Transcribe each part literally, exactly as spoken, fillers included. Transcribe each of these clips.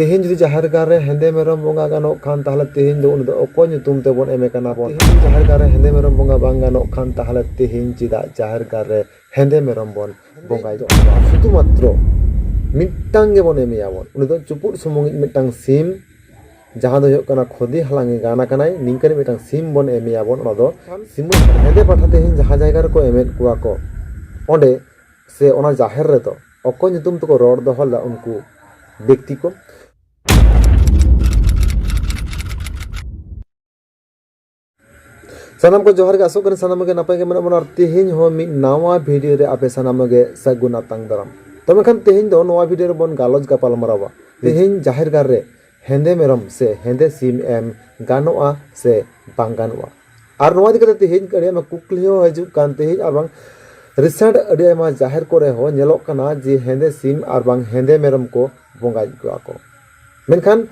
ᱛᱮᱦᱮᱧ ᱡᱩᱫᱤ ᱡᱟᱦᱮᱨ ᱜᱟᱲ ᱨᱮ ᱦᱮᱸᱫᱮ ᱢᱮᱨᱚᱢ ᱵᱚᱸᱜᱟ ᱜᱟᱱᱚᱜ ᱠᱷᱟᱱ, ᱛᱟᱦᱚᱞᱮ ᱛᱮᱦᱮᱧ ᱫᱚ ᱩᱱᱤ ᱫᱚ ᱚᱠᱚᱭ ᱧᱩᱛᱩᱢ ᱛᱮᱵᱚᱱ ᱮᱢᱮ ᱠᱟᱱᱟ ᱵᱚᱱ? ᱛᱮᱦᱮᱧ ᱡᱟᱦᱮᱨ ᱜᱟᱲ ᱨᱮ ᱦᱮᱸᱫᱮ ᱢᱮᱨᱚᱢ ᱵᱚᱸᱜᱟ ᱵᱟᱝ ᱜᱟᱱᱚᱜ ᱠᱷᱟᱱ, ᱛᱟᱦᱚᱞᱮ ᱛᱮᱦᱮᱧ ᱪᱮᱫᱟᱜ ᱡᱟᱦᱮᱨ ᱜᱟᱲ ᱨᱮ ᱦᱮᱸᱫᱮ ᱢᱮᱨᱚᱢ ᱵᱚᱱ ᱵᱚᱸᱜᱟᱭ ᱫᱚ? ᱥᱩᱫᱷᱩ ᱢᱟᱛᱨᱚ ᱢᱤᱫᱴᱟᱝ ᱜᱮᱵᱚᱱ ᱮᱢᱮᱭᱟ ᱵᱚᱱ, ᱩᱱᱤ ᱫᱚ ᱪᱩᱯᱩᱫ ᱥᱩᱢᱩᱝᱤᱡ ᱢᱤᱫᱴᱟᱝ ᱥᱤᱢ, ᱡᱟᱦᱟᱸ ᱫᱚ ᱦᱩᱭᱩᱜ ᱠᱟᱱᱟ ᱠᱷᱚᱫᱤ ᱦᱟᱞᱟᱝ ᱮ ᱜᱟᱱ ᱟᱠᱟᱱᱟᱭ, ᱱᱤᱝᱠᱟᱹᱱᱤᱡ ᱢᱤᱫᱴᱟᱝ ᱥᱤᱢ ᱵᱚᱱ ᱮᱢᱮᱭᱟ ᱵᱚᱱ᱾ ᱚᱱᱟ ᱫᱚ ᱥᱤᱢ ᱦᱮᱸᱫᱮ ᱯᱟᱴᱷᱟ ᱛᱮᱦᱮᱧ ᱡᱟᱦᱟᱸ ᱡᱟᱭᱜᱟ ᱨᱮᱠᱚ ᱮᱢᱮᱫ ᱠᱚᱣᱟ ᱠᱚ, ᱚᱸᱰᱮ ᱥᱮ ᱚᱱᱟ ᱡᱟᱦᱮᱨ ᱨᱮᱫᱚ ᱚᱠᱚᱭ ᱧᱩᱛᱩᱢ ᱛᱮᱠᱚ ᱨᱚᱲ ᱫᱚᱦᱚ ᱞᱮᱫᱟ ᱩᱱᱠᱩ ᱵᱮᱠᱛᱤ ᱠᱚ? ᱥᱟᱱᱟᱢ ᱠᱚ ᱡᱚᱦᱟᱨ ᱜᱮ, ᱟᱥᱚᱜ ᱠᱟᱱᱟ ᱥᱟᱱᱟᱢ ᱜᱮ ᱱᱟᱯᱟᱭ ᱜᱮ ᱢᱮᱱᱟᱜ ᱵᱚᱱᱟ᱾ ᱟᱨ ᱛᱮᱦᱮᱧ ᱦᱚᱸ ᱢᱤᱫ ᱱᱟᱣᱟ ᱵᱷᱤᱰᱤᱭᱳ ᱨᱮ ᱟᱯᱮ ᱥᱟᱱᱟᱢ ᱜᱮ ᱥᱟᱹᱜᱩᱱ ᱟᱛᱟᱝ ᱫᱟᱨᱟᱢ᱾ ᱛᱚ ᱢᱮᱱᱠᱷᱟᱱ ᱛᱮᱦᱮᱧ ᱫᱚ ᱱᱚᱣᱟ ᱵᱷᱤᱰᱤᱭᱳ ᱨᱮᱵᱚᱱ ᱜᱟᱞᱚᱪ ᱜᱟᱯᱟᱞ ᱢᱟᱨᱟᱣᱟ, ᱛᱮᱦᱮᱧ ᱡᱟᱦᱮᱨ ᱜᱟᱲ ᱨᱮ ᱦᱮᱸᱫᱮ ᱢᱮᱨᱚᱢ ᱥᱮ ᱦᱮᱸᱫᱮ ᱥᱤᱢ ᱮᱢ ᱜᱟᱱᱚᱜᱼᱟ ᱥᱮ ᱵᱟᱝ ᱜᱟᱱᱚᱜᱼᱟ᱾ ᱟᱨ ᱱᱚᱣᱟ ᱤᱫᱤ ᱠᱟᱛᱮ ᱛᱮᱦᱮᱧ ᱟᱹᱰᱤ ᱟᱭᱢᱟ ᱠᱩᱠᱞᱤ ᱦᱚᱸ ᱦᱤᱡᱩᱜ ᱠᱟᱱ ᱛᱮᱦᱮᱧ, ᱟᱨ ᱵᱟᱝ ᱨᱤᱥᱮᱱᱴ ᱟᱹᱰᱤ ᱟᱭᱢᱟ ᱡᱟᱦᱮᱨ ᱠᱚᱨᱮ ᱦᱚᱸ ᱧᱮᱞᱚᱜ ᱠᱟᱱᱟ ᱡᱮ ᱦᱮᱸᱫᱮ ᱥᱤᱢ ᱟᱨ ᱵᱟᱝ ᱦᱮᱸᱫᱮ ᱢᱮᱨᱚᱢ ᱠᱚ ᱵᱚᱸᱜᱟᱭᱮᱫ ᱠᱚᱣᱟ ᱠᱚ᱾ ᱢᱮᱱᱠᱷᱟᱱ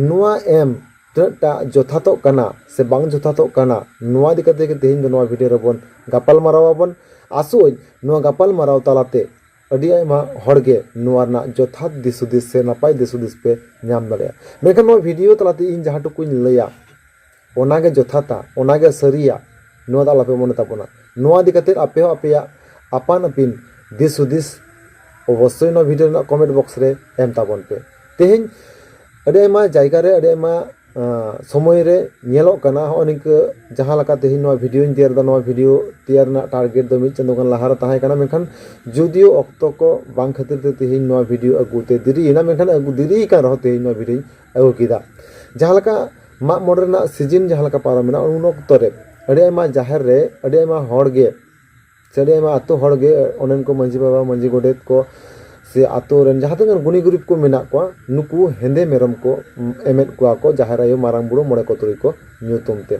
ᱱᱚᱣᱟ ᱮᱢ ᱛᱤᱱᱟᱹᱜ ᱴᱟ ᱡᱚᱛᱷᱟᱛᱚᱜ ᱠᱟᱱᱟ ᱥᱮ ᱵᱟᱝ ᱡᱚᱛᱷᱟᱛᱚᱜ ᱠᱟᱱᱟ, ᱱᱚᱣᱟ ᱤᱫᱤ ᱠᱟᱛᱮ ᱜᱮ ᱛᱮᱦᱮᱧ ᱫᱚ ᱱᱚᱣᱟ ᱵᱷᱤᱰᱤᱭᱳ ᱨᱮᱵᱚᱱ ᱜᱟᱯᱟᱞ ᱢᱟᱨᱟᱣ ᱟᱵᱚᱱ᱾ ᱟᱥᱚᱜ ᱟᱹᱧ ᱱᱚᱣᱟ ᱜᱟᱯᱟᱞ ᱢᱟᱨᱟᱣ ᱛᱟᱞᱟᱛᱮ ᱟᱹᱰᱤ ᱟᱭᱢᱟ ᱦᱚᱲ ᱜᱮ ᱱᱚᱣᱟ ᱨᱮᱱᱟᱜ ᱡᱚᱛᱷᱟᱛ ᱫᱤᱥ ᱦᱩᱫᱤᱥ ᱥᱮ ᱱᱟᱯᱟᱭ ᱫᱤᱥ ᱦᱩᱫᱤᱥ ᱯᱮ ᱧᱟᱢ ᱫᱟᱲᱮᱭᱟᱜᱼᱟ᱾ ᱢᱮᱱᱠᱷᱟᱱ ᱱᱚᱣᱟ ᱵᱷᱤᱰᱤᱭᱳ ᱛᱟᱞᱟᱛᱮ ᱤᱧ ᱡᱟᱦᱟᱸ ᱴᱩᱠᱩᱧ ᱞᱟᱹᱭᱟ, ᱚᱱᱟᱜᱮ ᱡᱚᱛᱷᱟᱛᱟ, ᱚᱱᱟᱜᱮ ᱥᱟᱹᱨᱤᱭᱟ, ᱱᱚᱣᱟ ᱫᱚ ᱟᱞᱚᱯᱮ ᱢᱚᱱᱮ ᱛᱟᱵᱚᱱᱟ᱾ ᱱᱚᱣᱟ ᱤᱫᱤ ᱠᱟᱛᱮ ᱟᱯᱮ ᱦᱚᱸ ᱟᱯᱮᱭᱟᱜ ᱟᱯᱟᱱ ᱟᱹᱯᱤᱱ ᱫᱤᱥ ᱦᱩᱫᱤᱥ ᱚᱵᱚᱥᱥᱳᱭ ᱱᱚᱣᱟ ᱵᱷᱤᱰᱤᱭᱳ ᱨᱮᱱᱟᱜ ᱠᱚᱢᱮᱱᱴ ᱵᱚᱠᱥ ᱨᱮ ᱮᱢ ᱛᱟᱵᱚᱱ ᱯᱮ᱾ ᱛᱮᱦᱮᱧ ᱟᱹᱰᱤ ᱟᱭᱢᱟ ᱡᱟᱭᱜᱟ ᱨᱮ, ᱟᱹᱰᱤ ᱟᱭᱢᱟ, ᱟᱸ, ᱥᱚᱢᱚᱭ ᱨᱮ ᱧᱮᱞᱚᱜ ᱠᱟᱱᱟ, ᱦᱚᱸᱜᱼᱚ ᱱᱤᱝᱠᱟᱹ ᱡᱟᱦᱟᱸ ᱞᱮᱠᱟ ᱛᱮᱦᱮᱧ ᱱᱚᱣᱟ ᱵᱷᱤᱰᱤᱭᱳᱧ ᱛᱮᱭᱟᱨ ᱮᱫᱟ, ᱱᱚᱣᱟ ᱵᱷᱤᱰᱤᱭᱳ ᱛᱮᱭᱟᱨ ᱨᱮᱱᱟᱜ ᱴᱟᱨᱜᱮᱴ ᱫᱚ ᱢᱤᱫ ᱪᱟᱸᱫᱳ ᱜᱟᱱ ᱞᱟᱦᱟ ᱨᱮ ᱛᱟᱦᱮᱸ ᱠᱟᱱᱟ, ᱢᱮᱱᱠᱷᱟᱱ ᱡᱩᱫᱤᱭᱳ ᱚᱠᱛᱚ ᱠᱚ ᱵᱟᱝ ᱠᱷᱟᱹᱛᱤᱨ ᱛᱮ ᱛᱮᱦᱮᱧ ᱱᱚᱣᱟ ᱵᱷᱤᱰᱤᱭᱳ ᱟᱹᱜᱩ ᱛᱮ ᱫᱮᱨᱤᱭᱮᱱᱟ, ᱢᱮᱱᱠᱷᱟᱱ ᱟᱹᱜᱩ ᱫᱮᱨᱤᱭ ᱠᱟᱱ ᱨᱮᱦᱚᱸ ᱛᱮᱦᱮᱧ ᱱᱚᱣᱟ ᱵᱷᱤᱰᱤᱭᱳᱧ ᱟᱹᱜᱩ ᱠᱮᱫᱟ᱾ ᱡᱟᱦᱟᱸ ᱞᱮᱠᱟ ᱢᱟᱜ ᱢᱚᱬᱮ ᱨᱮᱱᱟᱜ ᱥᱤᱡᱤᱱ ᱡᱟᱦᱟᱸ ᱞᱮᱠᱟ ᱯᱟᱨᱚᱢᱮᱱᱟ, ᱩᱱ ᱚᱠᱛᱚ ᱨᱮ ᱟᱹᱰᱤ ᱟᱭᱢᱟ ᱡᱟᱦᱮᱨ ᱨᱮ ᱟᱹᱰᱤ ᱟᱭᱢᱟ ᱦᱚᱲ ᱜᱮ ᱥᱮ ᱟᱹᱰᱤ ᱟᱭᱢᱟ ᱟᱹᱛᱩ ᱦᱚᱲ ᱜᱮ, ᱚᱸᱰᱮᱱ ᱠᱚ ᱢᱟᱹᱡᱷᱤ ᱵᱟᱵᱟ, ᱢᱟᱹᱡᱷᱤ ᱜᱚᱰᱮᱛ ᱠᱚ ᱥᱮ ᱟᱹᱛᱩ ᱨᱮᱱ ᱡᱟᱦᱟᱸ ᱛᱤᱱᱟᱹᱜ ᱜᱩᱱᱤ ᱜᱩᱨᱤᱵ ᱠᱚ ᱢᱮᱱᱟᱜ ᱠᱚᱣᱟ, ᱱᱩᱠᱩ ᱦᱮᱸᱫᱮ ᱢᱮᱨᱚᱢ ᱠᱚ ᱮᱢᱮᱫ ᱠᱚᱣᱟ ᱠᱚ ᱡᱟᱦᱮᱨ ᱟᱭᱳ, ᱢᱟᱨᱟᱝ ᱵᱩᱨᱩ, ᱢᱚᱬᱮ ᱠᱚ ᱛᱩᱨᱩᱭ ᱠᱚ ᱧᱩᱛᱩᱢ ᱛᱮ᱾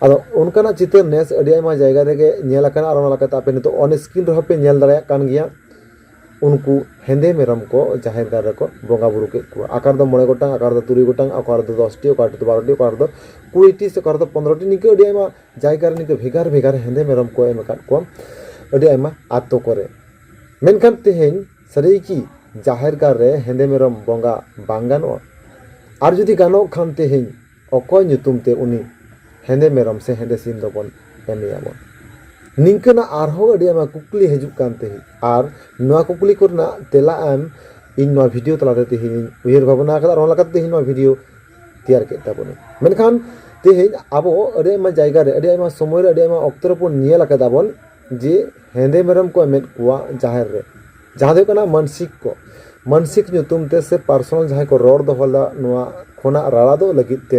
ᱟᱫᱚ ᱚᱱᱠᱟᱱᱟᱜ ᱪᱤᱛᱟᱹᱨ ᱱᱮᱥ ᱟᱹᱰᱤ ᱟᱭᱢᱟ ᱡᱟᱭᱜᱟ ᱨᱮᱜᱮ ᱧᱮᱞ ᱟᱠᱟᱱᱟ, ᱟᱨ ᱚᱱᱟ ᱞᱮᱠᱟᱛᱮ ᱟᱯᱮ ᱱᱤᱛᱚᱜ ᱚᱱ ᱥᱠᱨᱤᱱ ᱨᱮᱦᱚᱸ ᱯᱮ ᱧᱮᱞ ᱫᱟᱲᱮᱭᱟᱜ ᱠᱟᱱ ᱜᱮᱭᱟ᱾ ᱩᱱᱠᱩ ᱦᱮᱸᱫᱮ ᱢᱮᱨᱚᱢ ᱠᱚ ᱡᱟᱦᱮᱨ ᱜᱟᱲ ᱨᱮᱠᱚ ᱵᱚᱸᱜᱟ ᱵᱩᱨᱩ ᱠᱮᱫ ᱠᱚᱣᱟ᱾ ᱚᱠᱟ ᱨᱮᱫᱚ ᱢᱚᱬᱮ ᱜᱚᱴᱟᱝ, ᱚᱠᱟ ᱨᱮᱫᱚ ᱛᱩᱨᱩᱭ ᱜᱚᱴᱟᱝ, ᱚᱠᱟ ᱨᱮᱫᱚ ᱫᱚᱥᱴᱤ, ᱚᱠᱟ ᱨᱮᱫᱚ ᱵᱟᱨᱚᱴᱤ, ᱚᱠᱟ ᱨᱮᱫᱚ ᱠᱩᱲᱤᱴᱤ, ᱥᱮ ᱚᱠᱟ ᱨᱮᱫᱚ ᱯᱚᱱᱨᱚᱴᱤ, ᱱᱤᱝᱠᱟᱹ ᱟᱹᱰᱤ ᱟᱭᱢᱟ ᱡᱟᱭᱜᱟ ᱨᱮ ᱱᱤᱝᱠᱟᱹ ᱵᱷᱮᱜᱟᱨ ᱵᱷᱮᱜᱟᱨ ᱦᱮᱸᱫᱮ ᱢᱮᱨᱚᱢ ᱠᱚ ᱮᱢ ᱟᱠᱟᱫ ᱠᱚᱣᱟ ᱟᱹᱰᱤ ᱟᱭᱢᱟ ᱟᱛᱳ ᱠᱚᱨᱮ᱾ ᱢᱮᱱᱠᱷᱟᱱ ᱛᱮᱦᱮᱧ ᱥᱟᱹᱨᱤ ᱜᱮ ᱡᱟᱦᱮᱨ ᱜᱟᱲ ᱨᱮ ᱦᱮᱸᱫᱮ ᱢᱮᱨᱚᱢ ᱵᱚᱸᱜᱟ ᱵᱟᱝ ᱜᱟᱱᱚᱜᱼᱟ? ᱟᱨ ᱡᱩᱫᱤ ᱜᱟᱱᱚᱜ ᱠᱷᱟᱱ, ᱛᱮᱦᱮᱧ ᱚᱠᱚᱭ ᱧᱩᱛᱩᱢ ᱛᱮ ᱩᱱᱤ ᱦᱮᱸᱫᱮ ᱢᱮᱨᱚᱢ ᱥᱮ ᱦᱮᱸᱫᱮ ᱥᱤᱢ ᱫᱚᱵᱚᱱ ᱮᱢᱮᱭᱟᱵᱚᱱ? ᱱᱤᱝᱠᱟᱹᱱᱟᱜ ᱟᱨᱦᱚᱸ ᱟᱹᱰᱤ ᱟᱭᱢᱟ ᱠᱩᱠᱞᱤ ᱦᱤᱡᱩᱜ ᱠᱟᱱ ᱛᱟᱦᱮᱸᱫ, ᱟᱨ ᱱᱚᱣᱟ ᱠᱩᱠᱞᱤ ᱠᱚᱨᱮᱱᱟᱜ ᱛᱮᱞᱟ ᱮᱢ ᱤᱧ ᱱᱚᱣᱟ ᱵᱷᱤᱰᱤᱭᱳ ᱛᱟᱞᱟᱛᱮ ᱛᱮᱦᱮᱧ ᱤᱧ ᱩᱭᱦᱟᱹᱨ ᱵᱷᱟᱵᱽᱱᱟ ᱟᱠᱟᱫᱟ, ᱟᱨ ᱚᱱᱟ ᱞᱮᱠᱟᱛᱮ ᱛᱮᱦᱮᱧ ᱱᱚᱣᱟ ᱵᱷᱤᱰᱤᱭᱳ ᱛᱮᱭᱟᱨ ᱠᱮᱫ ᱛᱟᱵᱚᱱᱟ᱾ ᱢᱮᱱᱠᱷᱟᱱ ᱛᱮᱦᱮᱧ ᱟᱵᱚ ᱟᱹᱰᱤ ᱟᱭᱢᱟ ᱡᱟᱭᱜᱟ ᱨᱮ, ᱟᱹᱰᱤ ᱟᱭᱢᱟ ᱥᱚᱢᱚᱭ ᱨᱮ, ᱟᱹᱰᱤ ᱟᱭᱢᱟ ᱚᱠᱛᱚ ᱨᱮᱵᱚᱱ ᱧᱮᱞ ᱟᱠᱟᱫᱟ ᱵᱚᱱ ᱡᱮ ᱦᱮᱸᱫᱮ ᱢᱮᱨᱚᱢ ᱠᱚ ᱮᱢᱮᱫ ᱠᱚᱣᱟ ᱡᱟᱦᱮᱨ ᱨᱮ, ᱡᱟᱦᱟᱸ ᱫᱚ ᱦᱩᱭᱩᱜ ᱠᱟᱱᱟ ᱢᱟᱱᱥᱤᱠ ᱠᱚ᱾ ᱢᱟᱱᱥᱤᱠ ᱧᱩᱛᱩᱢ ᱛᱮ ᱥᱮ ᱯᱟᱨᱥᱚᱱᱟᱞ ᱡᱟᱦᱟᱸᱭ ᱠᱚ ᱨᱚᱲ ᱫᱚᱦᱚ ᱞᱮᱫᱟ, ᱱᱚᱣᱟ ᱠᱷᱚᱱᱟᱜ ᱨᱟᱲᱟ ᱫᱚ ᱞᱟᱹᱜᱤᱫ ᱛᱮ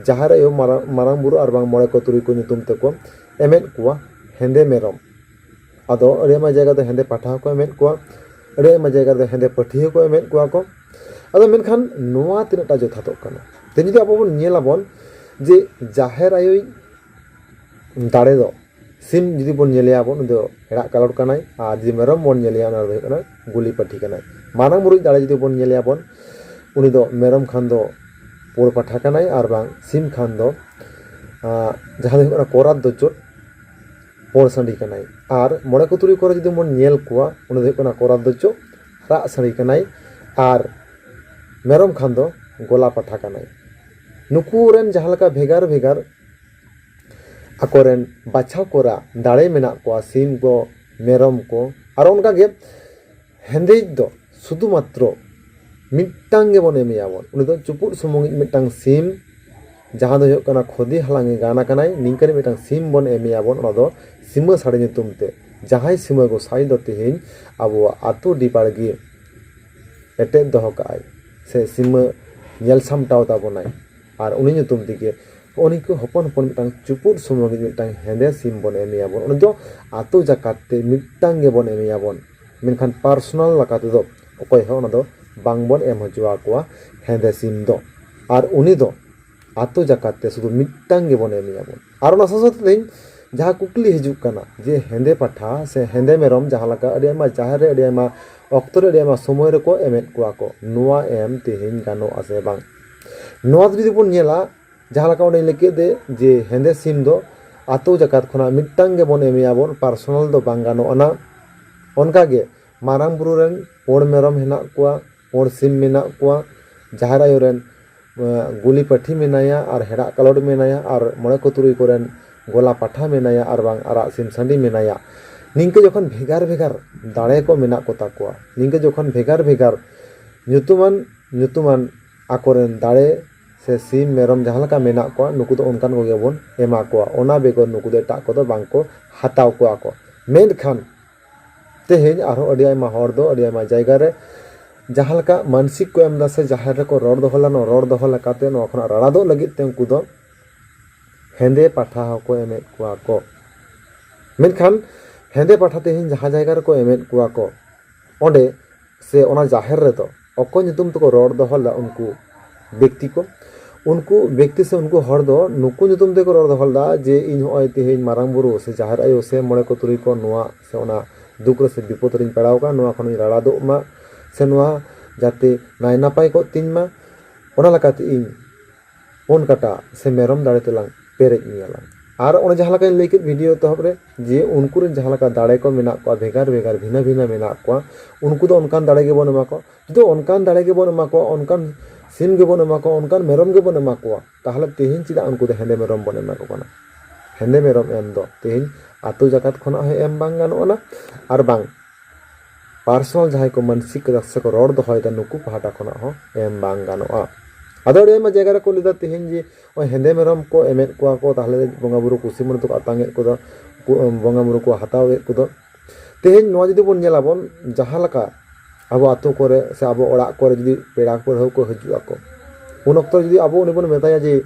ᱡᱟᱦᱮᱨ ᱟᱭᱳ, ᱢᱟᱨᱟᱝ, ᱢᱟᱨᱟᱝ ᱵᱩᱨᱩ ᱟᱨ ᱵᱟᱝ ᱢᱚᱬᱮ ᱠᱚ ᱛᱩᱨᱩᱭ ᱠᱚ ᱧᱩᱛᱩᱢ ᱛᱮᱠᱚ ᱮᱢᱮᱫ ᱠᱚᱣᱟ ᱦᱮᱸᱫᱮ ᱢᱮᱨᱚᱢ᱾ ᱟᱫᱚ ᱟᱹᱰᱤ ᱟᱭᱢᱟ ᱡᱟᱭᱜᱟ ᱫᱚ ᱦᱮᱸᱫᱮ ᱯᱟᱴᱷᱟ ᱦᱚᱸᱠᱚ ᱮᱢᱮᱫ ᱠᱚᱣᱟ, ᱟᱹᱰᱤ ᱟᱭᱢᱟ ᱡᱟᱭᱜᱟ ᱨᱮᱫᱚ ᱦᱮᱸᱫᱮ ᱯᱟᱹᱴᱷᱤ ᱦᱚᱸᱠᱚ ᱮᱢᱮᱫ ᱠᱚᱣᱟ ᱠᱚ᱾ ᱟᱫᱚ ᱢᱮᱱᱠᱷᱟᱱ ᱱᱚᱣᱟ ᱛᱤᱱᱟᱹᱜ ᱴᱟ ᱡᱚᱛᱷᱟᱛᱚᱜ ᱠᱟᱱᱟ? ᱛᱮᱦᱮᱧ ᱡᱩᱫᱤ ᱟᱵᱚ ᱵᱚᱱ ᱧᱮᱞᱟᱵᱚᱱ ᱡᱮ ᱡᱟᱦᱮᱨ ᱟᱭᱳᱭᱤᱡ ᱫᱟᱲᱮ ᱫᱚ, ᱥᱤᱢ ᱡᱩᱫᱤ ᱵᱚᱱ ᱧᱮᱞᱮᱭᱟ ᱵᱚᱱ, ᱩᱱᱤ ᱫᱚ ᱦᱮᱲᱟᱜ ᱠᱟᱞᱚᱴ ᱠᱟᱱᱟᱭ, ᱟᱨ ᱡᱩᱫᱤ ᱢᱮᱨᱚᱢ ᱵᱚᱱ ᱧᱮᱞᱮᱭᱟ, ᱚᱱᱟ ᱫᱚ ᱦᱩᱭᱩᱜ ᱠᱟᱱᱟ ᱜᱩᱞᱤ ᱯᱟᱹᱴᱷᱤ ᱠᱟᱱᱟᱭ᱾ ᱢᱟᱨᱟᱝ ᱵᱩᱨᱩᱭᱤᱡ ᱫᱟᱲᱮ ᱡᱩᱫᱤ ᱵᱚᱱ ᱧᱮᱞᱮᱭᱟ ᱵᱚᱱ, ᱩᱱᱤ ᱫᱚ ᱢᱮᱨᱚᱢ ᱠᱷᱟᱱ ᱫᱚ ᱯᱩᱲ ᱯᱟᱴᱷᱟ ᱠᱟᱱᱟᱭ, ᱟᱨ ᱵᱟᱝ ᱥᱤᱢ ᱠᱷᱟᱱ ᱫᱚ, ᱟᱸ, ᱡᱟᱦᱟᱸ ᱫᱚ ᱦᱩᱭᱩᱜ ᱠᱟᱱᱟ ᱠᱚᱨᱟᱛ ᱫᱚ ᱪᱳᱴ, ᱯᱩᱲ ᱥᱟᱺᱰᱤ ᱠᱟᱱᱟᱭ᱾ ᱟᱨ ᱢᱚᱬᱮ ᱠᱚ ᱛᱩᱨᱩᱭ ᱠᱚᱨᱮ ᱡᱩᱫᱤ ᱵᱚᱱ ᱧᱮᱞ ᱠᱚᱣᱟ, ᱩᱱᱤ ᱫᱚ ᱦᱩᱭᱩᱜ ᱠᱟᱱᱟ ᱠᱚᱨᱟᱛ ᱫᱚ ᱪᱳᱴ, ᱨᱟᱜ ᱥᱟᱺᱰᱤ ᱠᱟᱱᱟᱭ᱾ ᱟᱨ ᱢᱮᱨᱚᱢ ᱠᱷᱟᱱ ᱫᱚ ᱜᱚᱞᱟ ᱯᱟᱴᱷᱟ ᱠᱟᱱᱟᱭ᱾ ᱱᱩᱠᱩ ᱨᱮᱱ ᱡᱟᱦᱟᱸ ᱞᱮᱠᱟ ᱵᱷᱮᱜᱟᱨ ᱵᱷᱮᱜᱟᱨ ᱟᱠᱚᱨᱮᱱ ᱵᱟᱪᱷᱟᱣ ᱠᱚᱨᱟ ᱫᱟᱲᱮ ᱢᱮᱱᱟᱜ ᱠᱚᱣᱟ, ᱥᱤᱢ ᱠᱚ, ᱢᱮᱨᱚᱢ ᱠᱚ, ᱟᱨ ᱚᱱᱠᱟᱜᱮ ᱦᱮᱸᱫᱮᱭᱤᱡ ᱫᱚ ᱥᱩᱫᱷᱩ ᱢᱟᱛᱨᱚ ᱢᱤᱫᱴᱟᱝ ᱜᱮᱵᱚᱱ ᱮᱢᱮᱭᱟ ᱵᱚᱱ᱾ ᱩᱱᱤ ᱫᱚ ᱪᱩᱯᱩᱫ ᱥᱩᱢᱩᱝᱤᱡ ᱢᱤᱫᱴᱟᱝ ᱥᱤᱢ, ᱡᱟᱦᱟᱸ ᱫᱚ ᱦᱩᱭᱩᱜ ᱠᱟᱱᱟ ᱠᱷᱚᱫᱮ ᱦᱟᱞᱟᱝ ᱮ ᱜᱟᱱ ᱟᱠᱟᱱᱟᱭ, ᱱᱤᱝᱠᱟᱹᱱᱤᱡ ᱢᱤᱫᱴᱟᱝ ᱥᱤᱢ ᱵᱚᱱ ᱮᱢᱮᱭᱟ ᱵᱚᱱ᱾ ᱚᱱᱟ ᱫᱚ ᱥᱤᱢᱟᱹ ᱥᱟᱹᱲᱮ ᱧᱩᱛᱩᱢ ᱛᱮ, ᱡᱟᱦᱟᱸᱭ ᱥᱤᱢᱟᱹ ᱜᱚᱸᱥᱟᱭ ᱫᱚ ᱛᱮᱦᱮᱧ ᱟᱵᱚᱣᱟᱜ ᱟᱹᱛᱩ ᱰᱤ ᱵᱟᱲᱜᱮ ᱮᱴᱮᱫ ᱫᱚᱦᱚ ᱠᱟᱜᱼᱟᱭ ᱥᱮ ᱥᱤᱢᱟᱹ ᱧᱮᱞ ᱥᱟᱢᱴᱟᱣ ᱛᱟᱵᱚᱱᱟᱭ, ᱟᱨ ᱩᱱᱤ ᱧᱩᱛᱩᱢ ᱛᱮᱜᱮ ᱦᱚᱸᱜᱼᱚ ᱱᱤᱝᱠᱟᱹ ᱦᱚᱯᱚᱱ ᱦᱚᱯᱚᱱ ᱢᱤᱫᱴᱟᱝ ᱪᱩᱯᱩᱫ ᱥᱩᱢᱩᱝ ᱢᱤᱫᱴᱟᱝ ᱦᱮᱸᱫᱮ ᱥᱤᱢ ᱵᱚᱱ ᱮᱢᱮᱭᱟ ᱵᱚᱱ᱾ ᱩᱱᱤ ᱫᱚ ᱟᱹᱛᱩ ᱡᱟᱠᱟᱛ ᱛᱮ ᱢᱤᱫᱴᱟᱝ ᱜᱮᱵᱚᱱ ᱮᱢᱮᱭᱟ ᱵᱚᱱ, ᱢᱮᱱᱠᱷᱟᱱ ᱯᱟᱨᱥᱚᱱᱟᱞ ᱞᱮᱠᱟ ᱛᱮᱫᱚ ᱚᱠᱚᱭ ᱦᱚᱸ ᱚᱱᱟ ᱫᱚ ᱵᱟᱝ ᱵᱚᱱ ᱮᱢ ᱦᱚᱪᱚ ᱟᱠᱚᱣᱟ ᱦᱮᱸᱫᱮ ᱥᱤᱢ ᱫᱚ᱾ ᱟᱨ ᱩᱱᱤ ᱫᱚ ᱟᱹᱛᱩ ᱡᱟᱠᱟᱛ ᱛᱮ ᱥᱩᱫᱷᱩ ᱢᱤᱫᱴᱟᱝ ᱜᱮᱵᱚᱱ ᱮᱢᱮᱭᱟ ᱵᱚᱱ᱾ ᱟᱨ ᱚᱱᱟ ᱥᱟᱶ ᱥᱟᱶᱛᱮ ᱛᱮᱦᱮᱧ ᱡᱟᱦᱟᱸ ᱠᱩᱠᱞᱤ ᱦᱤᱡᱩᱜ ᱠᱟᱱᱟ ᱡᱮ ᱦᱮᱸᱫᱮ ᱯᱟᱴᱷᱟ ᱥᱮ ᱦᱮᱸᱫᱮ ᱢᱮᱨᱚᱢ ᱡᱟᱦᱟᱸ ᱞᱮᱠᱟ ᱟᱹᱰᱤ ᱟᱭᱢᱟ ᱡᱟᱦᱮᱨ ᱨᱮ ᱟᱹᱰᱤ ᱟᱭᱢᱟ ᱚᱠᱛᱚ ᱨᱮ ᱟᱹᱰᱤ ᱟᱭᱢᱟ ᱥᱚᱢᱚᱭ ᱨᱮᱠᱚ ᱮᱢᱮᱫ ᱠᱚᱣᱟ ᱠᱚ, ᱱᱚᱣᱟ ᱮᱢ ᱛᱮᱦᱮᱧ ᱜᱟᱱᱚᱜᱼᱟ ᱥᱮ ᱵᱟᱝ? ᱱᱚᱣᱟ ᱫᱚ ᱡᱩᱫᱤ ᱵᱚᱱ ᱧᱮᱞᱟ, ᱡᱟᱦᱟᱸ ᱞᱮᱠᱟ ᱚᱸᱰᱮᱧ ᱞᱟᱹᱭ ᱠᱮᱫ ᱫᱮ ᱡᱮ ᱦᱮᱸᱫᱮ ᱥᱤᱢ ᱫᱚ ᱟᱹᱛᱩ ᱡᱟᱠᱟᱛ ᱠᱷᱚᱱᱟᱜ ᱢᱤᱫᱴᱟᱝ ᱜᱮᱵᱚᱱ ᱮᱢᱮᱭᱟ ᱵᱚᱱ, ᱯᱟᱨᱥᱚᱱᱟᱞ ᱫᱚ ᱵᱟᱝ ᱜᱟᱱᱚᱜ ᱟᱱᱟ᱾ ᱚᱱᱠᱟᱜᱮ ᱢᱟᱨᱟᱝ ᱵᱩᱨᱩ ᱨᱮᱱ ᱯᱩᱸᱰ ᱢᱮᱨᱚᱢ ᱦᱮᱱᱟᱜ ᱠᱚᱣᱟ, ᱯᱩᱸᱰ ᱥᱤᱢ ᱢᱮᱱᱟᱜ ᱠᱚᱣᱟ, ᱡᱟᱦᱮᱨ ᱟᱭᱳ ᱨᱮᱱ ᱮᱸ, ᱜᱩᱞᱤ ᱯᱟᱹᱴᱷᱤ ᱢᱮᱱᱟᱭᱟ ᱟᱨ ᱦᱮᱲᱟᱜ ᱠᱟᱞᱚᱴ ᱢᱮᱱᱟᱭᱟ ᱟᱨ ᱢᱚᱬᱮ ᱠᱚ ᱛᱩᱨᱩᱭ ᱠᱚᱨᱮᱱ ᱜᱚᱞᱟ ᱯᱟᱴᱷᱟ ᱢᱮᱱᱟᱭᱟ ᱟᱨ ᱵᱟᱝ ᱟᱨᱟᱜ ᱥᱤᱢ ᱥᱟᱺᱰᱤ ᱢᱮᱱᱟᱭᱟ᱾ ᱱᱤᱝᱠᱟᱹ ᱡᱚᱠᱷᱚᱱ ᱵᱷᱮᱜᱟᱨ ᱵᱷᱮᱜᱟᱨ ᱫᱟᱲᱮ ᱠᱚ ᱢᱮᱱᱟᱜ ᱠᱚ ᱛᱟᱠᱚᱣᱟ, ᱱᱤᱝᱠᱟᱹ ᱡᱚᱠᱷᱚᱱ ᱵᱷᱮᱜᱟᱨ ᱵᱷᱮᱜᱟᱨ ᱧᱩᱛᱩᱢᱟᱱ ᱧᱩᱛᱩᱢᱟᱱ ᱟᱠᱚᱨᱮᱱ ᱫᱟᱲᱮ ᱥᱮ ᱥᱤᱢ ᱢᱮᱨᱚᱢ ᱡᱟᱦᱟᱸ ᱞᱮᱠᱟ ᱢᱮᱱᱟᱜ ᱠᱚᱣᱟ, ᱱᱩᱠᱩ ᱫᱚ ᱚᱱᱠᱟᱱ ᱠᱚᱜᱮ ᱵᱚᱱ ᱮᱢᱟ ᱠᱚᱣᱟ᱾ ᱚᱱᱟ ᱵᱮᱜᱚᱨ ᱱᱩᱠᱩ ᱫᱚ ᱮᱴᱟᱜ ᱠᱚᱫᱚ ᱵᱟᱝ ᱠᱚ ᱦᱟᱛᱟᱣ ᱠᱚᱣᱟ ᱠᱚ᱾ ᱢᱮᱱᱠᱷᱟᱱ ᱛᱮᱦᱮᱧ ᱟᱨᱦᱚᱸ ᱟᱹᱰᱤ ᱟᱭᱢᱟ ᱦᱚᱲ ᱫᱚ ᱟᱹᱰᱤ ᱟᱭᱢᱟ ᱡᱟᱭᱜᱟ ᱨᱮ ᱡᱟᱦᱟᱸ ᱞᱮᱠᱟ ᱢᱟᱱᱥᱤᱠ ᱠᱚ ᱮᱢ ᱮᱫᱟ ᱥᱮ ᱡᱟᱦᱮᱨ ᱨᱮᱠᱚ ᱨᱚᱲ ᱫᱚᱦᱚ ᱞᱮᱫᱟ, ᱱᱚᱣᱟ ᱨᱚᱲ ᱫᱚᱦᱚ ᱞᱮᱠᱟᱛᱮ ᱱᱚᱣᱟ ᱠᱷᱚᱱᱟᱜ ᱨᱟᱲᱟᱫᱚᱜ ᱞᱟᱹᱜᱤᱫ ᱛᱮ ᱩᱱᱠᱩ ᱫᱚ ᱦᱮᱸᱫᱮ ᱯᱟᱴᱷᱟ ᱦᱚᱸᱠᱚ ᱮᱢᱮᱫ ᱠᱚᱣᱟ ᱠᱚ᱾ ᱢᱮᱱᱠᱷᱟᱱ ᱦᱮᱸᱫᱮ ᱯᱟᱴᱷᱟ ᱛᱮᱦᱮᱧ ᱡᱟᱦᱟᱸ ᱡᱟᱭᱜᱟ ᱨᱮᱠᱚ ᱮᱢᱮᱫ ᱠᱚᱣᱟ ᱠᱚ, ᱚᱸᱰᱮ ᱥᱮ ᱚᱱᱟ ᱡᱟᱦᱮᱨ ᱨᱮᱫᱚ ᱚᱠᱚᱭ ᱧᱩᱛᱩᱢ ᱛᱮᱠᱚ ᱨᱚᱲ ᱫᱚᱦᱚ ᱞᱮᱫᱟ? ᱩᱱᱠᱩ ᱵᱮᱠᱛᱤ ᱠᱚ, ᱩᱱᱠᱩ ᱵᱮᱠᱛᱤ ᱥᱮ ᱩᱱᱠᱩ ᱦᱚᱲ ᱫᱚ ᱱᱩᱠᱩ ᱧᱩᱛᱩᱢ ᱛᱮᱠᱚ ᱨᱚᱲ ᱫᱚᱦᱚ ᱞᱮᱫᱟ ᱡᱮ, "ᱤᱧ ᱱᱚᱜᱼᱚᱭ ᱛᱮᱦᱮᱧ ᱢᱟᱨᱟᱝ ᱵᱩᱨᱩ ᱥᱮ ᱡᱟᱦᱮᱨ ᱟᱭᱳ ᱥᱮ ᱢᱚᱬᱮ ᱠᱚ ᱛᱩᱨᱩᱭ ᱠᱚ ᱱᱚᱣᱟ ᱥᱮ ᱚᱱᱟ ᱫᱩᱠ ᱨᱮ ᱥᱮ ᱵᱤᱯᱚᱫ ᱨᱤᱧ ᱯᱟᱲᱟᱣ ᱟᱠᱟᱱᱟ, ᱱᱚᱣᱟ ᱠᱷᱚᱱᱤᱧ ᱨᱟᱲᱟᱫᱚᱜ ᱢᱟ, ᱥᱮ ᱱᱚᱣᱟ ᱡᱟᱛᱮ ᱱᱟᱭ ᱱᱟᱯᱟᱭ ᱠᱚᱜ ᱛᱤᱧ ᱢᱟ, ᱚᱱᱟ ᱞᱮᱠᱟᱛᱮ ᱤᱧ ᱯᱩᱱ ᱠᱟᱴᱟ ᱥᱮ ᱢᱮᱨᱚᱢ ᱫᱟᱲᱮ ᱛᱮᱞᱟᱝ ᱯᱮᱨᱮᱡ ᱢᱮᱭᱟ ᱞᱟᱝ᱾" ᱟᱨ ᱚᱱᱮ ᱡᱟᱦᱟᱸ ᱞᱮᱠᱟᱧ ᱞᱟᱹᱭ ᱠᱮᱫ ᱵᱷᱤᱰᱤᱭᱳ ᱮᱛᱚᱦᱚᱵ ᱨᱮ, ᱡᱮ ᱩᱱᱠᱩ ᱨᱮᱱ ᱡᱟᱦᱟᱸ ᱞᱮᱠᱟ ᱫᱟᱲᱮ ᱠᱚ ᱢᱮᱱᱟᱜ ᱠᱚᱣᱟ, ᱵᱷᱮᱜᱟᱨ ᱵᱷᱮᱜᱟᱨ, ᱵᱷᱤᱱᱟᱹ ᱵᱷᱤᱱᱟᱹ ᱢᱮᱱᱟᱜ ᱠᱚᱣᱟ, ᱩᱱᱠᱩ ᱫᱚ ᱚᱱᱠᱟᱱ ᱫᱟᱲᱮ ᱜᱮᱵᱚᱱ ᱮᱢᱟ ᱠᱚᱣᱟ᱾ ᱡᱩᱫᱤ ᱚᱱᱠᱟᱱ ᱫᱟᱲᱮ ᱜᱮᱵᱚᱱ ᱮᱢᱟ ᱠᱚᱣᱟ, ᱚᱱᱠᱟᱱ ᱥᱤᱢ ᱜᱮᱵᱚᱱ ᱮᱢᱟ ᱠᱚᱣᱟ, ᱚᱱᱠᱟᱱ ᱢᱮᱨᱚᱢ ᱜᱮᱵᱚᱱ ᱮᱢᱟ ᱠᱚᱣᱟ, ᱛᱟᱦᱚᱞᱮ ᱛᱮᱦᱮᱧ ᱪᱮᱫᱟᱜ ᱩᱱᱠᱩ ᱫᱚ ᱦᱮᱸᱫᱮ ᱢᱮᱨᱚᱢ ᱵᱚᱱ ᱮᱢᱟ ᱠᱚ ᱠᱟᱱᱟ? ᱦᱮᱸᱫᱮ ᱢᱮᱨᱚᱢ ᱮᱢ ᱫᱚ ᱛᱮᱦᱮᱧ ᱟᱛᱳ ᱡᱟᱠᱟᱛ ᱠᱷᱚᱱᱟᱜ ᱦᱚᱸ ᱮᱢ ᱵᱟᱝ ᱜᱟᱱᱚᱜᱼᱟ, ᱟᱨ ᱵᱟᱝ ᱯᱟᱨᱥᱚᱱᱟᱞ ᱡᱟᱦᱟᱸᱭ ᱠᱚ ᱢᱟᱱᱥᱤᱠ ᱠᱟᱫᱟ ᱥᱮ ᱠᱚ ᱨᱚᱲ ᱫᱚᱦᱚᱭᱮᱫᱟ, ᱱᱩᱠᱩ ᱯᱟᱦᱴᱟ ᱠᱷᱚᱱᱟᱜ ᱦᱚᱸ ᱮᱢ ᱵᱟᱝ ᱜᱟᱱᱚᱜᱼᱟ᱾ ᱟᱫᱚ ᱟᱹᱰᱤ ᱟᱭᱢᱟ ᱡᱟᱭᱜᱟ ᱨᱮᱠᱚ ᱞᱟᱹᱭᱫᱟ ᱛᱮᱦᱮᱧ ᱡᱮ ᱱᱚᱜᱼᱚᱭ ᱦᱮᱸᱫᱮ ᱢᱮᱨᱚᱢ ᱠᱚ ᱮᱢᱮᱫ ᱠᱚᱣᱟ ᱠᱚ, ᱛᱟᱦᱚᱞᱮ ᱵᱚᱸᱜᱟ ᱵᱩᱨᱩ ᱠᱩᱥᱤ ᱢᱚᱱᱮ ᱛᱮᱠᱚ ᱟᱛᱟᱝ ᱮᱫ ᱠᱚᱫᱚ, ᱠᱚ, ᱵᱚᱸᱜᱟ ᱵᱩᱨᱩ ᱠᱚ ᱦᱟᱛᱟᱣ ᱮᱫ ᱠᱚᱫᱚ᱾ ᱛᱮᱦᱮᱧ ᱱᱚᱣᱟ ᱡᱩᱫᱤ ᱵᱚᱱ ᱧᱮᱞᱟᱵᱚᱱ, ᱡᱟᱦᱟᱸ ᱞᱮᱠᱟ ᱟᱵᱚ ᱟᱛᱳ ᱠᱚᱨᱮ ᱥᱮ ᱟᱵᱚ ᱚᱲᱟᱜ ᱠᱚᱨᱮ ᱡᱩᱫᱤ ᱯᱮᱲᱟ ᱯᱟᱹᱲᱦᱟᱹ ᱠᱚ ᱦᱤᱡᱩᱜ ᱟᱠᱚ, ᱩᱱ ᱚᱠᱛᱚ ᱡᱩᱫᱤ ᱟᱵᱚ ᱩᱱᱤ ᱵᱚᱱ ᱢᱮᱛᱟᱭᱟ ᱡᱮ,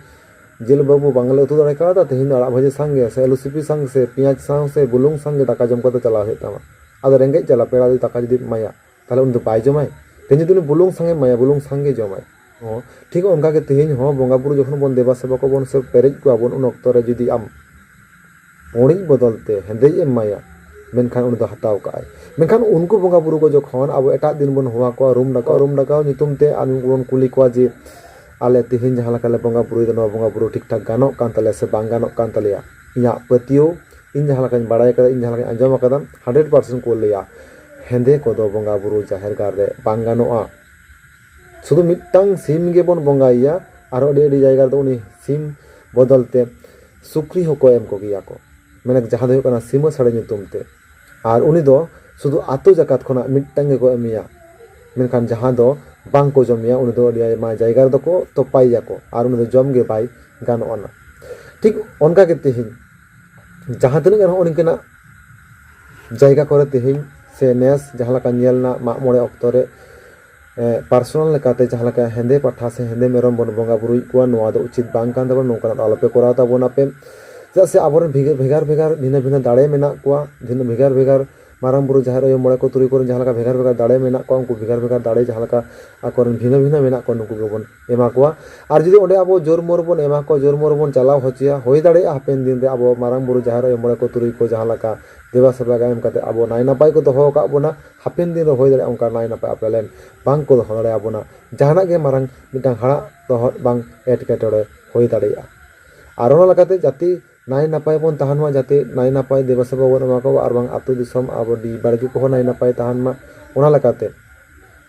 "ᱡᱤᱞ ᱵᱟᱹᱵᱩ ᱵᱟᱝᱞᱮ ᱩᱛᱩ ᱫᱟᱲᱮ ᱠᱟᱣᱫᱟ, ᱛᱮᱦᱮᱧ ᱫᱚ ᱟᱲᱟᱜ ᱵᱷᱟᱹᱡᱤ ᱥᱟᱝᱜᱮ ᱥᱮ ᱟᱹᱞᱩ ᱥᱤᱯᱤ ᱥᱟᱝ ᱥᱮ ᱯᱮᱸᱭᱟᱡᱽ ᱥᱟᱶ ᱥᱮ ᱵᱩᱞᱩᱝ ᱥᱟᱝᱜᱮ ᱫᱟᱠᱟ ᱡᱚᱢ ᱠᱟᱛᱮ ᱪᱟᱞᱟᱣ ᱦᱩᱭᱩᱜ ᱛᱟᱢᱟ᱾" ᱟᱫᱚ ᱨᱮᱸᱜᱮᱡ ᱡᱟᱞᱟ ᱯᱮᱲᱟ ᱡᱩᱫᱤ ᱫᱟᱠᱟ ᱡᱩᱫᱤ ᱮᱢᱟᱭᱟ, ᱛᱟᱦᱚᱞᱮ ᱩᱱᱤ ᱫᱚ ᱵᱟᱭ ᱡᱚᱢᱟᱭ? ᱛᱮᱦᱮᱧ ᱡᱩᱫᱤ ᱩᱱᱤ ᱵᱩᱞᱩᱝ ᱥᱟᱝᱜᱮ ᱮᱢᱟᱭᱟ, ᱵᱩᱞᱩᱝ ᱥᱟᱝᱜᱮ ᱡᱚᱢᱟᱭ᱾ ᱦᱚᱸ, ᱴᱷᱤᱠ ᱚᱱᱠᱟ ᱜᱮ ᱛᱮᱦᱮᱧ ᱦᱚᱸ ᱵᱚᱸᱜᱟ ᱵᱩᱨᱩ ᱡᱚᱠᱷᱚᱱ ᱵᱚᱱ ᱫᱮᱵᱟ ᱥᱮᱵᱟ ᱠᱚᱵᱚᱱ ᱥᱮ ᱯᱮᱨᱮᱡ ᱠᱚᱣᱟ ᱵᱚᱱ, ᱩᱱ ᱚᱠᱛᱚ ᱨᱮ ᱡᱩᱫᱤ ᱟᱢ ᱚᱬᱤᱡ ᱵᱚᱫᱚᱞ ᱛᱮ ᱦᱮᱸᱫᱮᱭ ᱮᱢᱟᱭᱟ, ᱢᱮᱱᱠᱷᱟᱱ ᱩᱱᱤ ᱫᱚ ᱦᱟᱛᱟᱣ ᱠᱟᱜᱼᱟᱭ᱾ ᱢᱮᱱᱠᱷᱟᱱ ᱩᱱᱠᱩ ᱵᱚᱸᱜᱟ ᱵᱩᱨᱩ ᱠᱚ ᱡᱚᱠᱷᱚᱱ ᱟᱵᱚ ᱮᱴᱟᱜ ᱫᱤᱱ ᱵᱚᱱ ᱦᱚᱦᱚ ᱟᱠᱚᱣᱟ, ᱨᱩᱢ ᱰᱟᱠᱟᱣ, ᱨᱩᱢ ᱰᱟᱠᱟᱣ ᱧᱩᱛᱩᱢ ᱛᱮ, ᱟᱨ ᱵᱚᱱ ᱠᱩᱞᱤ ᱠᱚᱣᱟ ᱡᱮ, "ᱟᱞᱮ ᱛᱮᱦᱮᱧ ᱡᱟᱦᱟᱸ ᱞᱮᱠᱟ ᱞᱮ ᱵᱚᱸᱜᱟ ᱵᱩᱨᱩᱭᱮᱫᱟ, ᱱᱚᱣᱟ ᱵᱚᱸᱜᱟ ᱵᱩᱨᱩ ᱴᱷᱤᱠ ᱴᱷᱟᱠ ᱜᱟᱱᱚᱜ ᱠᱟᱱ ᱛᱟᱞᱮᱭᱟ ᱥᱮ ᱵᱟᱝ ᱜᱟᱱᱚᱜ ᱠᱟᱱ ᱛᱟᱞᱮᱭᱟ?" ᱤᱧᱟᱹᱜ ᱯᱟᱹᱛᱭᱟᱹᱣ, ᱤᱧ ᱡᱟᱦᱟᱸ ᱞᱮᱠᱟᱧ ᱵᱟᱲᱟᱭ ᱠᱟᱫᱟ, ᱤᱧ ᱡᱟᱦᱟᱸ ᱞᱮᱠᱟᱧ ᱟᱸᱡᱚᱢ ᱟᱠᱟᱫᱟ, ᱦᱟᱱᱰᱨᱮᱰ ᱯᱟᱨᱥᱮᱱᱴ ᱠᱚ ᱞᱟᱹᱭᱟ, ᱦᱮᱸᱫᱮ ᱠᱚᱫᱚ ᱵᱚᱸᱜᱟ ᱵᱩᱨᱩ ᱡᱟᱦᱮᱨ ᱜᱟᱲ ᱨᱮ ᱵᱟᱝ ᱜᱟᱱᱚᱜᱼᱟ᱾ ᱥᱩᱫᱷᱩ ᱢᱤᱫᱴᱟᱝ ᱥᱤᱢ ᱜᱮᱵᱚᱱ ᱵᱚᱸᱜᱟᱭᱮᱭᱟ, ᱟᱨᱦᱚᱸ ᱟᱹᱰᱤ ᱟᱹᱰᱤ ᱡᱟᱭᱜᱟ ᱨᱮᱫᱚ ᱩᱱᱤ ᱥᱤᱢ ᱵᱚᱫᱚᱞ ᱛᱮ ᱥᱩᱠᱨᱤ ᱦᱚᱸᱠᱚ ᱮᱢ ᱠᱚᱜᱮᱭᱟ ᱠᱚ, ᱢᱟᱱᱮ ᱡᱟᱦᱟᱸ ᱫᱚ ᱦᱩᱭᱩᱜ ᱠᱟᱱᱟ ᱥᱤᱢᱟᱹ ᱥᱟᱹᱲᱮ ᱧᱩᱛᱩᱢ ᱛᱮ᱾ ᱟᱨ ᱩᱱᱤ ᱫᱚ ᱥᱩᱫᱷᱩ ᱟᱛᱳ ᱡᱟᱠᱟᱛ ᱠᱷᱚᱱᱟᱜ ᱢᱤᱫᱴᱟᱝ ᱜᱮᱠᱚ ᱮᱢᱮᱭᱟ, ᱢᱮᱱᱠᱷᱟᱱ ᱡᱟᱦᱟᱸ ᱫᱚ ᱵᱟᱝ ᱠᱚ ᱡᱚᱢᱮᱭᱟ ᱩᱱᱤ ᱫᱚ ᱟᱹᱰᱤ ᱟᱭᱢᱟ ᱡᱟᱭᱜᱟ ᱨᱮᱫᱚ ᱠᱚ ᱛᱚᱯᱟᱭᱮᱭᱟ ᱠᱚ, ᱟᱨ ᱩᱱᱤ ᱫᱚ ᱡᱚᱢ ᱜᱮ ᱵᱟᱭ ᱜᱟᱱᱚᱜ ᱟᱱᱟ᱾ ᱴᱷᱤᱠ ᱚᱱᱠᱟ ᱜᱮ ᱛᱮᱦᱮᱧ ᱡᱟᱦᱟᱸ ᱛᱤᱱᱟᱹᱜ ᱜᱟᱱ ᱦᱚᱸ ᱱᱤᱝᱠᱟᱹᱱᱟᱜ ᱡᱟᱭᱜᱟ ᱠᱚᱨᱮ ᱛᱮᱦᱮᱧ ᱥᱮ ᱱᱮᱥ ᱡᱟᱦᱟᱸ ᱞᱮᱠᱟ ᱧᱮᱞ ᱮᱱᱟ ᱢᱟᱜ ᱢᱚᱬᱮ ᱚᱠᱛᱚ ᱨᱮ, ᱮ, personal ᱞᱮᱠᱟᱛᱮ ᱡᱟᱦᱟᱸ ᱞᱮᱠᱟ ᱦᱮᱸᱫᱮ ᱯᱟᱴᱷᱟ ᱥᱮ ᱦᱮᱸᱫᱮ ᱢᱮᱨᱚᱢ ᱵᱚᱱ ᱵᱚᱸᱜᱟ ᱵᱩᱨᱩᱭᱮᱫ ᱠᱚᱣᱟ, ᱱᱚᱣᱟ ᱫᱚ ᱩᱪᱤᱛ ᱵᱟᱝ ᱠᱟᱱ ᱛᱟᱵᱚᱱᱟ, ᱱᱚᱝᱠᱟᱱᱟᱜ ᱫᱚ ᱟᱞᱚᱯᱮ ᱠᱚᱨᱟᱣ ᱛᱟᱵᱚᱱᱟᱯᱮ᱾ ᱪᱮᱫᱟᱜ ᱥᱮ ᱟᱵᱚᱨᱮᱱ ᱵᱷᱮᱜᱟᱨ ᱵᱷᱮᱜᱟᱨ ᱵᱷᱮᱜᱟᱨ ᱵᱷᱤᱱᱟᱹ ᱵᱷᱤᱱᱟᱹ ᱫᱟᱲᱮ ᱢᱮᱱᱟᱜ ᱠᱚᱣᱟ, ᱵᱷᱤᱱᱟᱹ ᱵᱷᱮᱜᱟᱨ ᱵᱷᱮᱜᱟᱨ ᱢᱟᱨᱟᱝ ᱵᱩᱨᱩ ᱡᱟᱦᱮᱨ ᱟᱭᱳ ᱢᱚᱬᱮ ᱠᱚ ᱛᱩᱨᱩᱭ ᱠᱚᱨᱮᱱ ᱡᱟᱦᱟᱸ ᱞᱮᱠᱟ ᱵᱷᱮᱜᱟᱨ ᱵᱷᱮᱜᱟᱨ ᱫᱟᱲᱮ ᱢᱮᱱᱟᱜ ᱠᱚᱣᱟ, ᱩᱱᱠᱩ ᱵᱷᱮᱜᱟᱨ ᱵᱷᱮᱜᱟᱨ ᱫᱟᱲᱮ ᱡᱟᱦᱟᱸ ᱞᱮᱠᱟ ᱟᱠᱚᱨᱮᱱ ᱵᱷᱤᱱᱟᱹ ᱵᱷᱤᱱᱟᱹ ᱢᱮᱱᱟᱜ ᱠᱚᱣᱟ, ᱱᱩᱠᱩ ᱜᱮᱵᱚᱱ ᱮᱢᱟ ᱠᱚᱣᱟ᱾ ᱟᱨ ᱡᱩᱫᱤ ᱚᱸᱰᱮ ᱟᱵᱚ ᱡᱳᱨ ᱢᱳᱨ ᱵᱚᱱ ᱮᱢᱟ ᱠᱚᱣᱟ, ᱡᱳᱨ ᱢᱳᱨ ᱵᱚᱱ ᱪᱟᱞᱟᱣ ᱦᱚᱪᱚᱭᱟ, ᱦᱩᱭ ᱫᱟᱲᱮᱭᱟᱜᱼᱟ ᱦᱟᱯᱮᱱ ᱫᱤᱱ ᱨᱮ ᱟᱵᱚ ᱢᱟᱨᱟᱝ ᱵᱩᱨᱩ ᱡᱟᱦᱮᱨ ᱟᱭᱳ ᱢᱚᱬᱮ ᱠᱚ ᱛᱩᱨᱩᱭ ᱠᱚ ᱡᱟᱦᱟᱸ ᱞᱮᱠᱟ ᱫᱮᱵᱟ ᱥᱮᱵᱟ ᱮᱢ ᱠᱟᱛᱮ ᱟᱵᱚ ᱱᱟᱭ ᱱᱟᱯᱟᱭ ᱠᱚ ᱫᱚᱦᱚ ᱟᱠᱟᱫ ᱵᱚᱱᱟ, ᱦᱟᱯᱮᱱ ᱫᱤᱱ ᱨᱮ ᱦᱩᱭ ᱫᱟᱲᱮᱭᱟᱜᱼᱟ ᱚᱱᱠᱟ ᱱᱟᱭ ᱱᱟᱯᱟᱭ ᱟᱯᱮ ᱞᱮᱱ ᱵᱟᱝ ᱠᱚ ᱫᱚᱦᱚ ᱫᱟᱲᱮᱭᱟᱵᱚᱱᱟ, ᱡᱟᱦᱟᱱᱟᱜ ᱜᱮ ᱢᱟᱨᱟᱝ ᱢᱤᱫᱴᱟᱝ ᱦᱟᱲᱟᱜ ᱛᱚᱦᱚᱫ ᱵᱟᱝ ᱮᱴᱠᱮᱴᱚᱬᱮ ᱦᱩᱭ ᱫᱟᱲᱮᱭᱟᱜᱼᱟ᱾ ᱟᱨ ᱚᱱᱟ ᱞᱮᱠᱟᱛᱮ ᱡᱟᱛᱮ ᱱᱟᱭ ᱱᱟᱯᱟᱭ ᱵᱚᱱ ᱛᱟᱦᱮᱱ ᱢᱟ, ᱡᱟᱛᱮ ᱱᱟᱭ ᱱᱟᱯᱟᱭ ᱫᱮᱵᱟ ᱥᱮᱵᱟ ᱵᱚᱱ ᱮᱢᱟ ᱠᱚᱣᱟ, ᱟᱨ ᱵᱟᱝ ᱟᱹᱛᱩ ᱫᱤᱥᱚᱢ ᱟᱵᱚ ᱰᱤ ᱵᱟᱲᱜᱮ ᱠᱚᱦᱚᱸ ᱱᱟᱭ ᱱᱟᱯᱟᱭ ᱛᱟᱦᱮᱱ ᱢᱟ᱾ ᱚᱱᱟ ᱞᱮᱠᱟᱛᱮ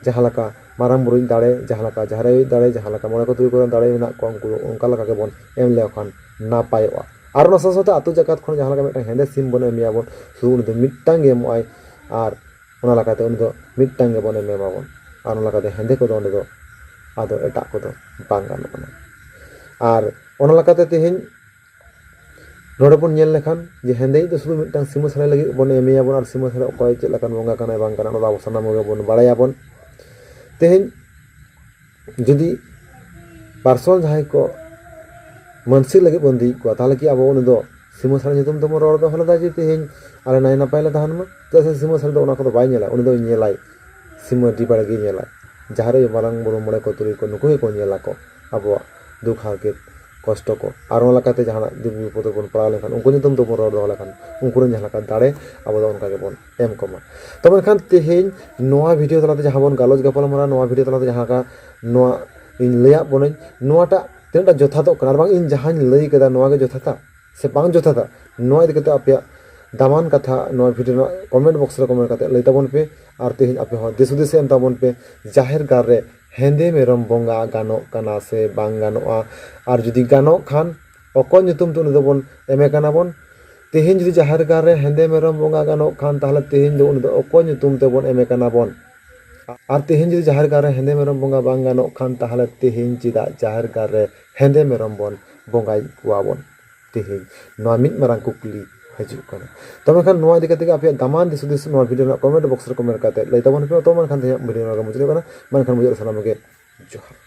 ᱡᱟᱦᱟᱸ ᱞᱮᱠᱟ ᱢᱟᱨᱟᱝ ᱵᱩᱨᱩᱭᱤᱡ ᱫᱟᱲᱮ, ᱡᱟᱦᱟᱸ ᱞᱮᱠᱟ ᱡᱟᱦᱮᱨ ᱟᱭᱳᱭᱤᱡ ᱫᱟᱲᱮ, ᱡᱟᱦᱟᱸ ᱞᱮᱠᱟ ᱢᱚᱬᱮ ᱠᱚ ᱛᱩᱨᱩᱭ ᱠᱚᱨᱮᱱ ᱫᱟᱲᱮ ᱢᱮᱱᱟᱜ ᱠᱚᱣᱟ, ᱩᱱᱠᱩ ᱫᱚ ᱚᱱᱠᱟ ᱞᱮᱠᱟ ᱜᱮᱵᱚᱱ ᱮᱢ ᱞᱮᱠᱚ ᱠᱷᱟᱱ ᱱᱟᱯᱟᱭᱚᱜᱼᱟ᱾ ᱟᱨ ᱚᱱᱟ ᱥᱟᱶ ᱥᱟᱶᱛᱮ ᱟᱹᱛᱩ ᱡᱟᱠᱟᱛ ᱠᱷᱚᱱ ᱡᱟᱦᱟᱸ ᱞᱮᱠᱟ ᱢᱤᱫᱴᱟᱝ ᱦᱮᱸᱫᱮ ᱥᱤᱢ ᱵᱚᱱ ᱮᱢᱮᱭᱟ ᱵᱚᱱ, ᱥᱩᱫᱷᱩ ᱩᱱᱤ ᱫᱚ ᱢᱤᱫᱴᱟᱝ ᱜᱮ ᱮᱢᱚᱜᱼᱟᱭ, ᱟᱨ ᱚᱱᱟ ᱞᱮᱠᱟᱛᱮ ᱩᱱᱤ ᱫᱚ ᱢᱤᱫᱴᱟᱝ ᱜᱮᱵᱚᱱ ᱮᱢᱮᱢᱟ ᱵᱚᱱ᱾ ᱟᱨ ᱚᱱᱟ ᱞᱮᱠᱟᱛᱮ ᱦᱮᱸᱫᱮ ᱠᱚᱫᱚ ᱚᱸᱰᱮ ᱫᱚ ᱟᱫᱚ ᱮᱴᱟᱜ ᱠᱚᱫᱚ ᱵᱟᱝ ᱜᱟᱱᱚᱜ ᱠᱟᱱᱟ᱾ ᱟᱨ ᱚᱱᱟ ᱞᱮᱠᱟᱛᱮ ᱛᱮᱦᱮᱧ ᱱᱚᱰᱮ ᱵᱚᱱ ᱧᱮᱞ ᱞᱮᱠᱷᱟᱱ ᱡᱮ ᱦᱮᱸᱫᱮᱭᱤᱡ ᱫᱚ ᱥᱩᱫᱷᱩ ᱢᱤᱫᱴᱟᱝ ᱥᱤᱢᱟᱹ ᱥᱟᱹᱲᱮ ᱞᱟᱹᱜᱤᱫ ᱵᱚᱱ ᱮᱢᱮᱭᱟ ᱵᱚᱱ, ᱟᱨ ᱥᱤᱢᱟᱹ ᱥᱟᱹᱲᱮ ᱚᱠᱚᱭ ᱪᱮᱫ ᱞᱮᱠᱟᱱ ᱵᱚᱸᱜᱟ ᱠᱟᱱᱟᱭ ᱵᱟᱝ ᱠᱟᱱᱟᱭ, ᱚᱱᱟ ᱫᱚ ᱟᱵᱚ ᱥᱟᱱᱟᱢ ᱠᱚᱜᱮ ᱵᱚᱱ ᱵᱟᱲᱟᱭᱟᱵᱚᱱ᱾ ᱛᱮᱦᱮᱧ ᱡᱩᱫᱤ personal ᱡᱟᱦᱟᱸᱭ ᱠᱚ ᱢᱟᱹᱱᱥᱤᱠ ᱞᱟᱹᱜᱤᱫ ᱵᱚᱱ ᱤᱫᱤᱭᱮᱫ ᱠᱚᱣᱟ, ᱛᱟᱦᱚᱞᱮ ᱠᱤ ᱟᱵᱚ ᱩᱱᱤ ᱫᱚ ᱥᱤᱢᱟᱹ ᱥᱟᱹᱲᱮ ᱧᱩᱛᱩᱢ ᱛᱮᱵᱚᱱ ᱨᱚᱲ ᱫᱚᱦᱚ ᱞᱮᱫᱟ ᱡᱮ ᱛᱮᱦᱮᱧ ᱟᱞᱮ ᱱᱟᱭ ᱱᱟᱯᱟᱭ ᱞᱮ ᱛᱟᱦᱮᱱ ᱢᱟ? ᱪᱮᱫᱟᱜ ᱥᱮ ᱥᱤᱢᱟᱹ ᱥᱟᱹᱲᱮ ᱫᱚ ᱚᱱᱟ ᱠᱚᱫᱚ ᱵᱟᱭ ᱧᱮᱞᱟ, ᱩᱱᱤ ᱫᱚᱭ ᱧᱮᱞᱟᱭ ᱥᱤᱢᱟᱹ ᱰᱤ ᱵᱟᱲᱜᱮ ᱧᱮᱞᱟᱭ, ᱡᱟᱦᱟᱸ ᱨᱮ ᱢᱟᱨᱟᱝ ᱵᱩᱨᱩ ᱢᱚᱬᱮ ᱠᱚ ᱛᱩᱨᱩᱭ ᱠᱚ ᱱᱩᱠᱩ ᱜᱮᱠᱚ ᱧᱮᱞᱟ ᱠᱚ ᱟᱵᱚᱣᱟᱜ ᱫᱩᱠ ᱦᱟᱨᱠᱮᱛ ᱠᱚᱥᱴᱚ ᱠᱚ᱾ ᱟᱨ ᱚᱱᱟ ᱞᱮᱠᱟᱛᱮ ᱡᱟᱦᱟᱱᱟᱜ ᱫᱩᱠ ᱵᱤᱯᱚᱫ ᱨᱮᱵᱚᱱ ᱯᱟᱲᱟᱣ ᱞᱮᱱᱠᱷᱟᱱ, ᱩᱱᱠᱩ ᱧᱩᱛᱩᱢ ᱛᱮᱵᱚᱱ ᱨᱚᱲ ᱫᱚᱦᱚ ᱞᱮᱠᱷᱟᱱ, ᱩᱱᱠᱩ ᱨᱮᱱ ᱡᱟᱦᱟᱸ ᱞᱮᱠᱟ ᱫᱟᱲᱮ ᱟᱵᱚ ᱫᱚ ᱚᱱᱠᱟ ᱜᱮᱵᱚᱱ ᱮᱢ ᱠᱚᱢᱟ᱾ ᱛᱚᱵᱮ ᱢᱮᱱᱠᱷᱟᱱ ᱛᱮᱦᱮᱧ ᱱᱚᱣᱟ video ᱛᱟᱞᱟᱛᱮ ᱡᱟᱦᱟᱸ ᱵᱚᱱ ᱜᱟᱞᱚᱪ ᱜᱟᱯᱟᱞ ᱢᱟᱨᱟᱣ, ᱱᱚᱣᱟ video ᱛᱟᱞᱟᱛᱮ ᱡᱟᱦᱟᱸ ᱞᱮᱠᱟ ᱱᱚᱣᱟ ᱤᱧ ᱞᱟᱹᱭᱟᱫ ᱵᱚᱱᱟᱹᱧ, ᱱᱚᱣᱟᱴᱟᱜ ᱛᱤᱱᱟᱹᱜᱴᱟ ᱡᱚᱛᱷᱟᱛᱚᱜ ᱠᱟᱱᱟ, ᱟᱨ ᱵᱟᱝ ᱤᱧ ᱡᱟᱦᱟᱸᱧ ᱞᱟᱹᱭ ᱠᱮᱫᱟ ᱱᱚᱣᱟ ᱜᱮ ᱡᱚᱛᱷᱟᱛᱟ ᱥᱮ ᱵᱟᱝ ᱡᱚᱛᱷᱟᱛᱟ, ᱱᱚᱣᱟ ᱤᱫᱤ ᱠᱟᱛᱮ ᱟᱯᱮᱭᱟᱜ ᱫᱟᱢᱟᱱ ᱠᱟᱛᱷᱟ ᱱᱚᱣᱟ video ᱨᱮᱱᱟᱜ comment box ᱨᱮ comment ᱠᱟᱛᱮ ᱞᱟᱹᱭ ᱛᱟᱵᱚᱱ ᱯᱮ᱾ ᱟᱨ ᱛᱮᱦᱮᱧ ᱟᱯᱮ ᱦᱚᱸ ᱫᱤᱥ ᱦᱩᱫᱤᱥ ᱮᱢ ᱛᱟᱵᱚᱱ ᱯᱮ, ᱡᱟᱦᱮᱨ ᱜᱟᱲ ᱨᱮ ᱦᱮᱸᱫᱮ ᱢᱮᱨᱚᱢ ᱵᱚᱸᱜᱟ ᱜᱟᱱᱚᱜ ᱠᱟᱱᱟ ᱥᱮ ᱵᱟᱝ ᱜᱟᱱᱚᱜᱼᱟ? ᱟᱨ ᱡᱩᱫᱤ ᱜᱟᱱᱚᱜ ᱠᱷᱟᱱ, ᱚᱠᱚᱭ ᱧᱩᱛᱩᱢ ᱛᱮ ᱩᱱᱤ ᱫᱚᱵᱚᱱ ᱮᱢᱮ ᱠᱟᱱᱟ ᱵᱚᱱ? ᱛᱮᱦᱮᱧ ᱡᱩᱫᱤ ᱡᱟᱦᱮᱨ ᱜᱟᱲ ᱨᱮ ᱦᱮᱸᱫᱮ ᱢᱮᱨᱚᱢ ᱵᱚᱸᱜᱟ ᱜᱟᱱᱚᱜ ᱠᱷᱟᱱ, ᱛᱟᱦᱚᱞᱮ ᱛᱮᱦᱮᱧ ᱫᱚ ᱩᱱᱤ ᱫᱚ ᱚᱠᱚᱭ ᱧᱩᱛᱩᱢ ᱛᱮᱵᱚᱱ ᱮᱢᱮ ᱠᱟᱱᱟ ᱵᱚᱱ? ᱟᱨ ᱛᱮᱦᱮᱧ ᱡᱩᱫᱤ ᱡᱟᱦᱮᱨ ᱜᱟᱲ ᱨᱮ ᱦᱮᱸᱫᱮ ᱢᱮᱨᱚᱢ ᱵᱚᱸᱜᱟ ᱵᱟᱝ ᱜᱟᱱᱚᱜ ᱠᱷᱟᱱ, ᱛᱟᱦᱚᱞᱮ ᱛᱮᱦᱮᱧ ᱪᱮᱫᱟᱜ ᱡᱟᱦᱮᱨ ᱜᱟᱲ ᱨᱮ ᱦᱮᱸᱫᱮ ᱢᱮᱨᱚᱢ ᱵᱚᱱ ᱵᱚᱸᱜᱟᱭᱮᱫ ᱠᱚᱣᱟ ᱵᱚᱱ? ᱛᱮᱦᱮᱧ ᱱᱚᱣᱟ ᱢᱤᱫ ᱢᱟᱨᱟᱝ ᱠᱩᱠᱞᱤ ᱦᱤᱡᱩᱜ ᱠᱟᱱᱟ᱾ ᱛᱚ ᱢᱮᱱᱠᱷᱟᱱ ᱱᱚᱣᱟ ᱤᱫᱤ ᱠᱟᱛᱮ ᱜᱮ ᱟᱯᱮᱭᱟᱜ ᱫᱟᱢᱟᱱ ᱫᱤᱥ ᱦᱩᱫᱤᱥ ᱱᱚᱣᱟ video ᱨᱮᱱᱟᱜ comment box ᱨᱮ comment ᱠᱟᱛᱮ ᱞᱟᱹᱭ ᱛᱟᱵᱚᱱ ᱯᱮ᱾ ᱛᱚ ᱢᱮᱱᱠᱷᱟᱱ ᱛᱮᱦᱮᱧᱟᱜ video ᱱᱚᱣᱟ ᱜᱮ ᱢᱩᱪᱟᱹᱫᱚᱜ ᱠᱟᱱᱟ᱾ ᱢᱮᱱᱠᱷᱟᱱ ᱢᱩᱪᱟᱹᱫ ᱨᱮ ᱥᱟᱱᱟᱢ ᱜᱮ ᱡᱚᱦᱟᱨ᱾